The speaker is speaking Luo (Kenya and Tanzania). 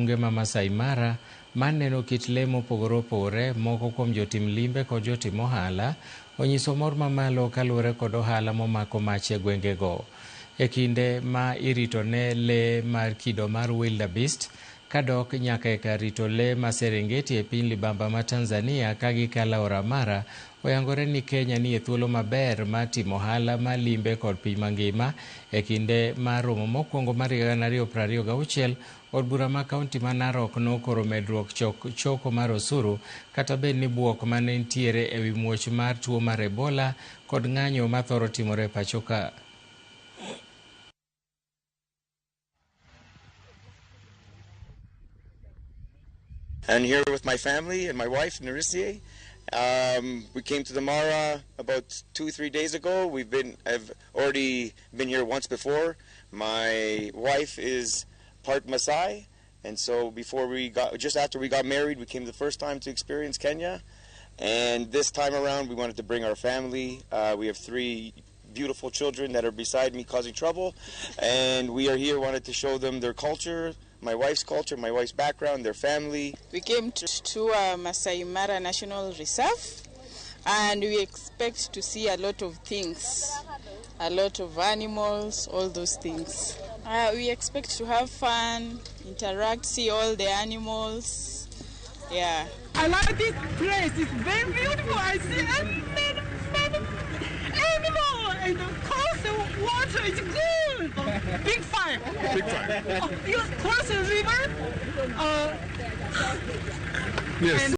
bunge ma Masai Mara mar neno kit lee mopogore opogore. Moko kuom jotim limbe kod jotim ohala onyiso mor mamalo kaluwore kod ohala momako mach e gwengego. E kinde ma irito ne lee mar kido mar wildebeest kadok nyaka e kar rito lee ma Serengeti e piny libamba ma Tanzania ka gikalo aora Mara, oyangore ni Kenya ni e thuolo maber mar timo ohala mar limbe kod piny mangima. E kinde mar romo mokwongo mar higa 2026, od bura ma kaunti ma Narok nokoro medruok choko mar osuru kata bed ni buok mane nitiere ewi muoch mar tuo mar Ebola kod ng'anyo mathoro timore e pacho ka. And here with my family and my wife, Narisie. We came to the Mara about 2-3 days ago. I've already been here once before. My wife is part Maasai, and so just after we got married, we came the first time to experience Kenya. And this time around, we wanted to bring our family. We have 3 beautiful children that are beside me causing trouble, and we are here, wanted to show them their culture, my wife's culture, my wife's background, their family. We came to tour Masai Mara National Reserve, and we expect to see a lot of things, a lot of animals, all those things. We expect to have fun, interact, see all the animals. Yeah. I like this place. It's very beautiful. I see many, many animals, and of course the water is good. Big 5. Big 5. Oh, you cross the river. Yes. And